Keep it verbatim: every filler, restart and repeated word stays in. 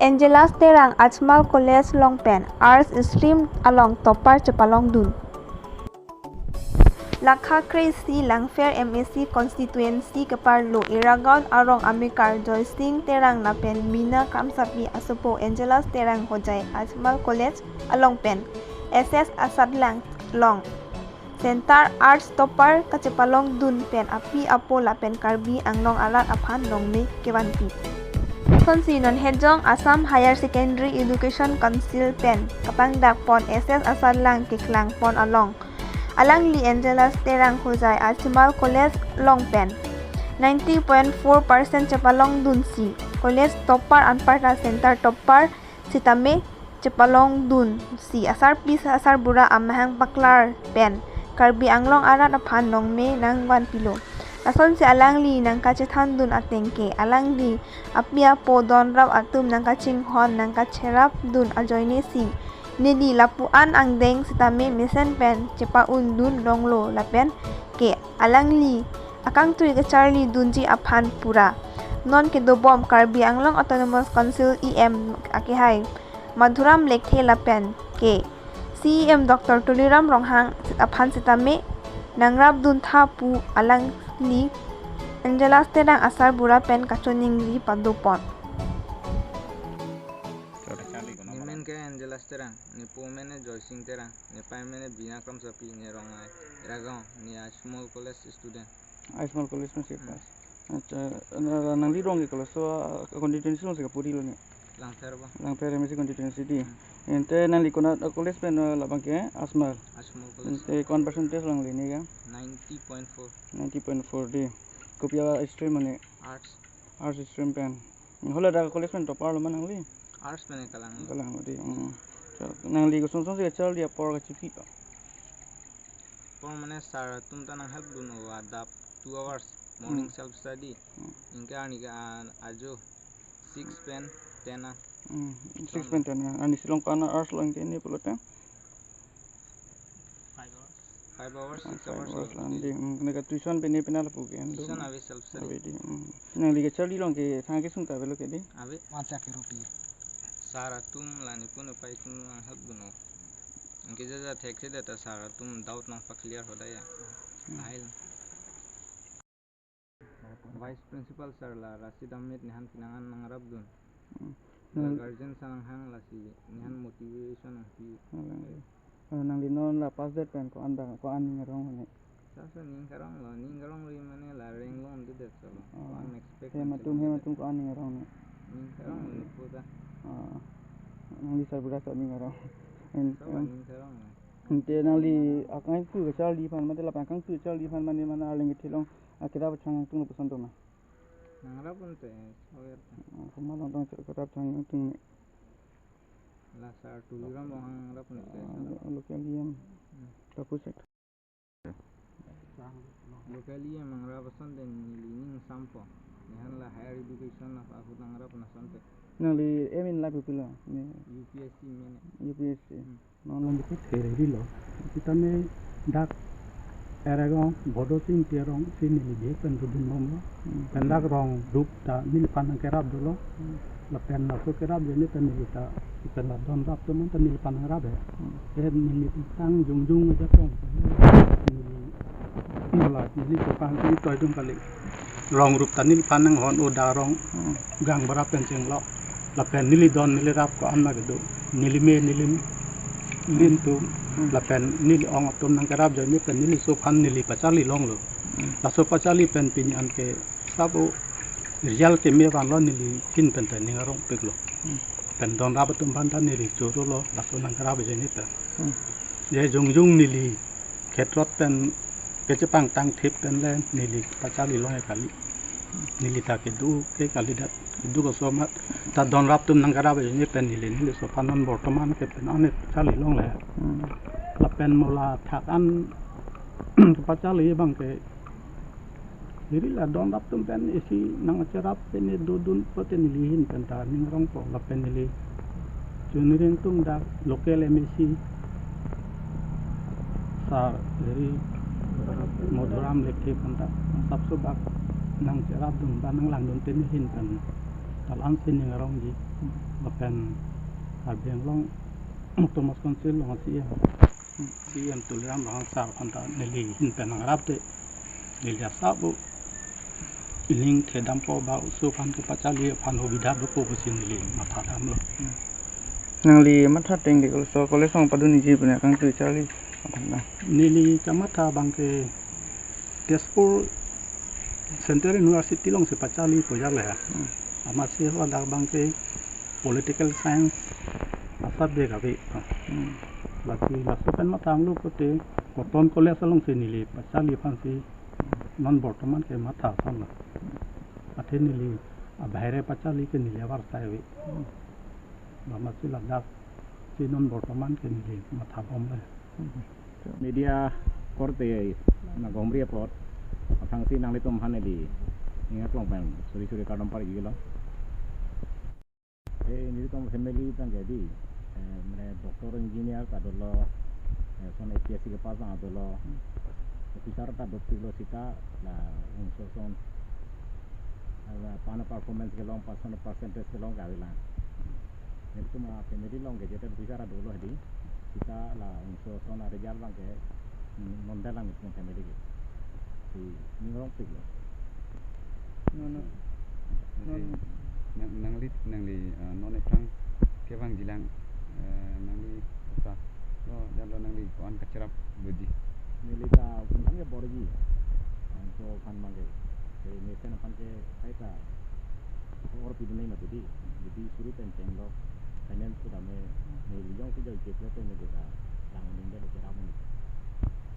Angelas Terang Ajmal College along pen Arts Stream along topper chepalongdun. Lakha kre-isi Langpher M A C constituency keparlo Iragaon arong amekar Joysing Terang lapen Mina Kramsapi asopo Angelas Terang Hojai Ajmal College along pen S S Asadlang along Center Arts topper kachepalongdun pen api apo lapen Karbi Anglong arat aphan nongme kevanpi. Sonsi non hejong Assam Higher Secondary Education Council pen kapangdakpon S S Asadlang keklangpon along alangli Angelas Terang Hojai Ajmal College along pen ninety point four percent chepalongdunsi college topper anparta center topper sitame chepalongdunsi asarpi asarbura amahang paklar pen Karbi Anglong arat aphan nongme nangvanpilo. Lasonsi alangli nangkachethandun ateng ke alangli api apo donrap atum nangkachinghon nangkacherapdun ajoinesi neli lapu-an angdeng sitame mesen pen chepa-undun longlo lapen ke alangli akangtui kacharlidunji aphan pura non kedobom Karbi Anglong Autonomous Council E M akehai Madhuram Lekthe lapen ke C E M Doctor Tuliram Ronghang aphan sitame nangrapduntha pu alangli Angelas Terang asarbura pen kachoningri padopon. Ne men ke Angelas Terang, ne po men ke Joysing Terang, ne pai men ke Bina Kramsapi, ne rong ai Ragaon, ne Ajmal College student. Ajmal College ma si Hmm. Pass. Acha, na, nangli rong ke college so, ah, constituency along si kapuri lo ne? Langpher ba. Langpher M A C constituency di. Hmm. Ante nangli konat, ah, college pen, ah, labang ke Ajmal. Ajmal College. Ante ko-an percentage nangli ne ke? Ninety point four. Ninety point four di. Kopi a stream mane? Arts. Arts stream pen. Hala dak college pen topper lo ma nangli? Arts pen kalang. Kalang di. Hmm. So, nangli kosonson si kacharli apor kachipi pa? Apor mane sir atum ta nanghelpdun o adap two hours morning Hmm. self study. Hmm. Anke arni ke an ajo six pen ten a. Hmm. Six pen ten a. Arnisi along ko-an arts lo anke ne pulote? Five hours. Five hours, Ah, six five hours hours lo. Lang di. Hmm. Ne ke tuition pen ne pen lapu ke an do. Tuition ave self study. Ave di. Hmm. Nangli kacharli along ke thang kesung ta avelo ke di? Ave. Paanch lakh rupiah. Sir atum la ne pun upai atum nanghelpdun o. Anke jaja thekse det ta sir atum doubt nangpaclear hoda ya. Hmm. Ahai lo. Vice Principal sir la Rashid Ahmed nephan pinangan nangrapdun. Hmm. La Nang- guardian sang hang lasi nephan motivation nangpi. Nang- Ah, nangli non la pass det pen ko-an da, ko-an ning arong ne? Sasa ning karong lo, ning karong ri mane la reng long di det solo. Ah. Ko-an expect hem nang atum, chelong hem di det. Atum ko-an ning arong ne? Ning karong lo ne pu ta. Ah. Nangli sarbura so ning arong. En, Solo en. Ning karong lo. Ante nangli akangtui kacharli aphan mate lapen akangtui kacharli aphan mane mane arleng kethe along akerap chang tung lapuson do ma? Nangrap unte, oyer ta. Ah, komat along tang kerap chang tung ne? La sir Tuliram Ronghang nangrap unte. Ah, lo-, local E M. Hmm. Tapu sek. Local E M nangrap asonte neli ning sampo. Nephan la higher education ahut nangrap asonte. Nangli aim in life kopilo? Ne? U P S C mene. U P S C. Hmm. Non nangli pu theriri lo. Sitame dak Eragon Bodo Sing Terang si neli bihek pen dodun bomlo. Hmm. Pen dak rong rup ta neliphan nangkerap dolo. Hmm. Lapen laso kerap ajoine pen neli ta, pen la donrap atum ta neliphan nangrap he. Hmm. Eh, neli tang jongjung ajakong. Neli, neli la, neli chepangtui toidun kali. Rong rup ta neliphan nanghon o da rong Hmm. gang bara pen chenglok. Lapen neli don neli rap ko-an ma kedo. Neli me neli lin atum. Hmm. Lapen neli ong atum nangkerap ajoine pen neli so aphan neli pacharli longlo. Hmm. Laso pacharli pen pini anke sabo result keme vanlo neli ahin pen ta ning arongpiklo. Hmm. Pen donrap atum aphan ta neli chorolo laso nangkerap ajoine pen. Hmm. Je jongjung neli khetrot pen kechepangtang thip pen le neli pacharli long kali. Neli ta kedo ke kalidet, kedo kosomat ta donrap atum nangkerap ajoine pen neli, neli so aphan non bortoman ke pen an charli longle. Hmm. Lapen mo la thak an pacharli abang ke iri la donrap atum pen isi nangcherap pen ne dodun pote neli ahin pen ta ning arongpo lapen neli chunring atum dak local M A C sir iri Madhuram Lekthe aphan ta sapso bak nangcherapdun ba nanglangdun pen ne ahin pen Talan si ning arongji. Lapen Karbi Anglong Autonomous Council along C E M, C E M Tuliram Ronghang sir aphan ta neli ahin pen nangrapte, neli asap o ining thedampo, ba oso aphan kepacharli aphan hubidha dopo pusi neli mathadamlo. Nangli matha tengde kolso college along padunji pu ne kangtui charli aphan na. Neli kamatha abangke Tezpur Central University alongsi pacharli pu ajat le ha. Hmm. Amatsi ladak abangke political science a-subject ave. Hmm. Lasi laso pen mathadamlo pulote Cotton College alongsi neli pacharli aphansi non bortoman ke matha asamlo. Athe neli abaire pacharli ke neli avarsai ave. Hmm. Amatsi ladak si non bortoman ke neli mathadamlo. Media korte nangkehumri apot aphrangsi nanglitum aphan neli ning aklong pen suri suri kardom parji lo. Eh, nelitum family abangke di, eh, mane doctor engineer ta dolo, eh, son H S C ke pass abang dolo, officer ta dopiklo seta la ongso ason, la aphan performance kelong, pass percentage kelong ke avelang. Nelitum a-family along ke jete officer ta dolo hedi. Seta la ongso ason a-result abangke, mm, non detlang nelitum family ke. Si ning arongpiklo. Non, non. Lasi, non. Nang, nangli, nangli, eh, non ephrang kevangjilang, eh, nangli sa lo, jalo nangli ko-an kacherap doji. Neli ta kunang ya borji. Ongso aphan abangke. Ke mesen aphan ke kaita or pidunai mati di. Jadi suri pen chenglo. Finance kedam me, neli jongsi joi jeple te neli ta lang ning de le cherap ni.